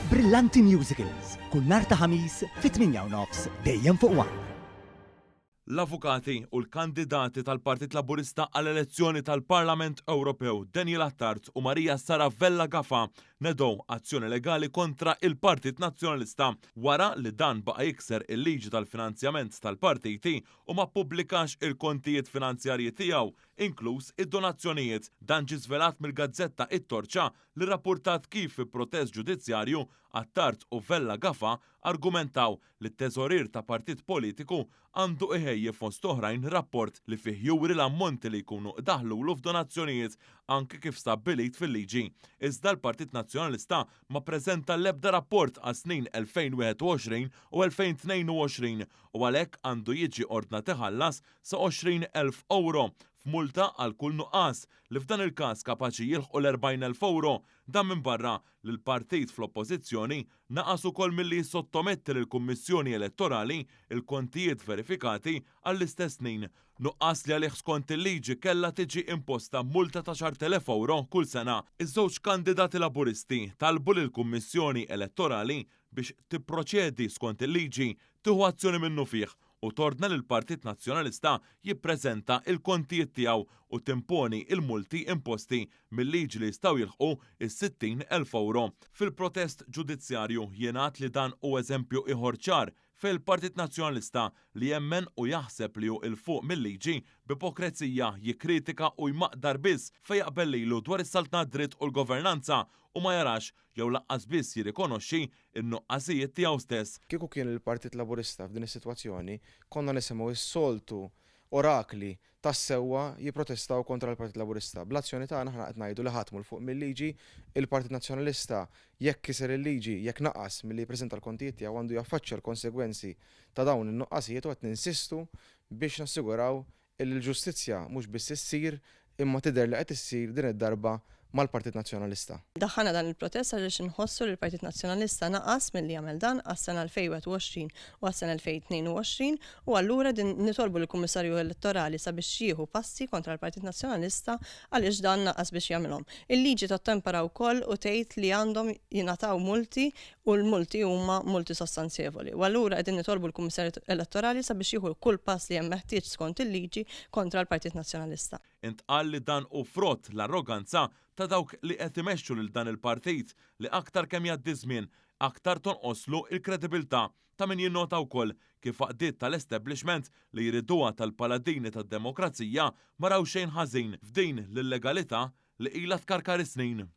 Brillanti Musicals, kull nhar ta' Ħamis fit-8 u nofs dejjem fuq One. L-avukati u l-kandidati tal-Partit Laburista għall-elezzjoni tal-Parlament Ewropew Daniel Attard u Maria Sara Vella Gafa nedow azzjoni legali kontra il-Partit Nazzjonalista wara li dan baqa' jikser il-liġi tal-finanzjament tal-partiti u ma ppubblikax il-kontijiet finanzjarji tiegħu inkluż id-donazzjonijiet. Dan ġie żvelat mill-gazzetta It-Torċa li rrappurtat kif fi protest ġudizzjarju Attard u Vella Gafa argumentaw li t-teżorier ta' partit politiku għandu iħejji fost oħrajn rapport li fih juri l-ammonti li jkunu daħlulu f'donazzjonijiet anke kif stabbilit fil-liġi. Iżda l-Partit Nazzjonalista ma ppreżenta l-ebda rapport għas-snin 2021 u 2022 u għalhekk għandu jiġi ordnat iħallas sa 20,000 ewro f'multa għal kull nuqqas li f'dan il-każ kapaċi jilħqu l-40,000 ewro. Dan minbarra li l-partit fl-Oppożizzjoni naqas ukoll milli jissottometti lill-Kummissjoni Elettorali l-kontijiet verifikati għall-istess snin, nuqqas li għalih skont il-liġi kellha tiġi imposta multa ta' 10,000 ewro kull sena. Iż-żewġ kandidati Laburisti talbu lill-Kummissjoni Elettorali biex tipproċedi skont il-liġi, tieħu azzjoni minnufih u tordna lill-Partit Nazzjonalista jippreżenta l-kontijiet tiegħu u timponi l-multi imposti mil-liġi li jistgħu jilħqu s-60,000 ewro. Fil-protest ġudizzjarju jingħad li dan hu eżempju ieħor ċar fejn il-Partit Nazzjonalista li jemmen u jaħseb li hu 'l fuq mil-liġi b'ipokrezija jikkritika u jmaqdar biss fejn jaqbel lilu dwar is-saltna d-dritt u l-governanza u ma jarax jew lanqas biss jirrikonoxxi n-nuqqasijiet tiegħu stess. Kieku kien il-Partit Laburista f'din is-sitwazzjoni, konna nisimgħu s-soltu orakli tas-sewwa jipprotestaw kontra l-Partit Laburista. Bl-azzjoni tagħna aħna qed ngħidu li ħadd mhu 'l fuq mil-liġi, il-Partit Nazzjonalista jekk kiser il-liġi, jekk naqas milli jippreżenta l-kontijiet tiegħu għandu jaffaċċja l-konsegwenzi ta' dawn in-nuqqasijiet u qed ninsistu biex nassiguraw Illi l-ġustizzja mhux biss issir, imma tidher li qed issir din id-darba mal-Partit Nazzjonalista. Daħħalna dan il-protest għaliex inħossu li l-Partit Nazzjonalista naqas milli jagħmel dan għas-sena 2021 u għas-sena 2022 u allura din nitolbu lill-Kummissarju Elettorali sabiex jieħu passi kontra l-Partit Nazzjonalista għaliex dan naqas biex jagħmilhom. Il-liġi tottempera wkoll u tgħid li għandhom jingħataw multi u l-multi huma multi sostanzjevoli. U allura qegħdin nitolbu l-Kummissarju Elettorali sabiex jieħu kull pass li hemm meħtieġ skont il-liġi kontra l-Partit Nazzjonalista. Intqal li dan hu frott l-arroganza ta' dawk li qed imexxu lil dan il-partit li aktar kemm jgħaddi żmien aktar tonqoslu l-kredibilità. Ta' min jinnota wkoll kif għaqdiet tal-establishment li jriduha tal-paladini tad-demokrazija ma raw xejn ħażin f'din l-illegalità li ilha tkarkar is-snin.